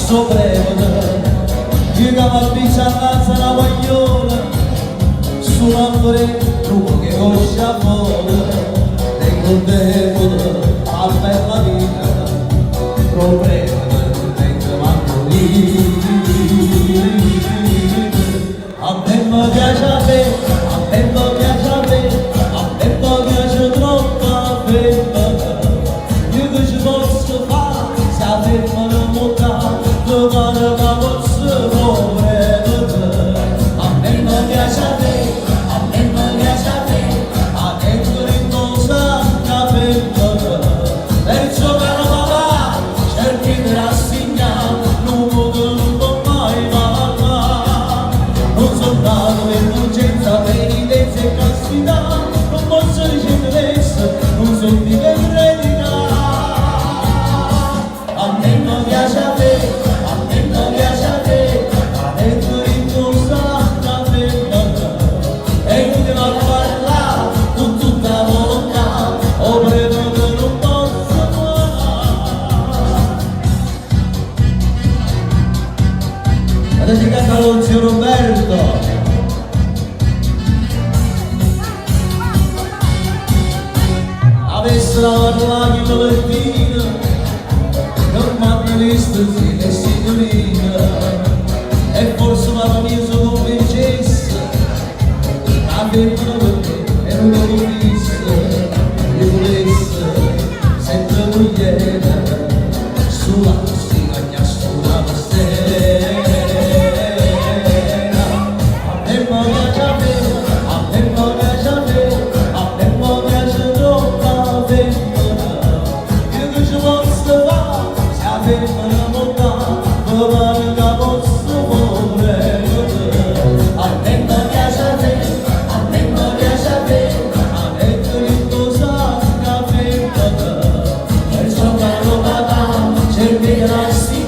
sto prevete, io che m'appiccio annanz' a 'na guagliona, sto tamburo nu poco 'e coscia 'a fora, tengo 'o debole, 'a bella vita, d' 'o prevete nun tengo manco niente. A me me piace a me, a me me piace a me, a me me piace troppo 'a femmena. Io che ce posso fa' si 'a femmena m' 'o dà, me pare ca pozzo fa' 'o prevete. A me me piace a me, a me me piace a me, 'a tengo dint' 'o sacco 'a femmena. Perciò caro papà, cerca 'e te rassignà, nu poco nun po' mai mancà. Nun so' nato pe' indulgenza, penitenza e castità, nun pozzo dicere messa, nun so' tipo 'e predicà. A me me piace a me, a me me piace a me, 'a tengo dint' 'o sacco 'a femmena. È inutile a parlà cu tutta 'a volontà, 'o prevete nun posso fa'. È dedicata allo zio Roberto. Avessero parlà chillo Peppino, che m'hanno visto zio e signorina, e forse papà mio si convincesse, 'a femmena per me è nu poco fissa, io vulesse sempre mugliera, sulo accussì cagnasse 'a mestiere. A me me piace a me, a me me piace a me, a me me piace troppo 'a femmena. Io che ce posso fa', si 'a femmena m' 'o dà, me pare ca pozzo fa' 'o prevete. A me me piace a me, a me me piace a me, 'a tengo dint' 'o sacco 'a femmena. Perciò caro papà, cerca 'e rassignà.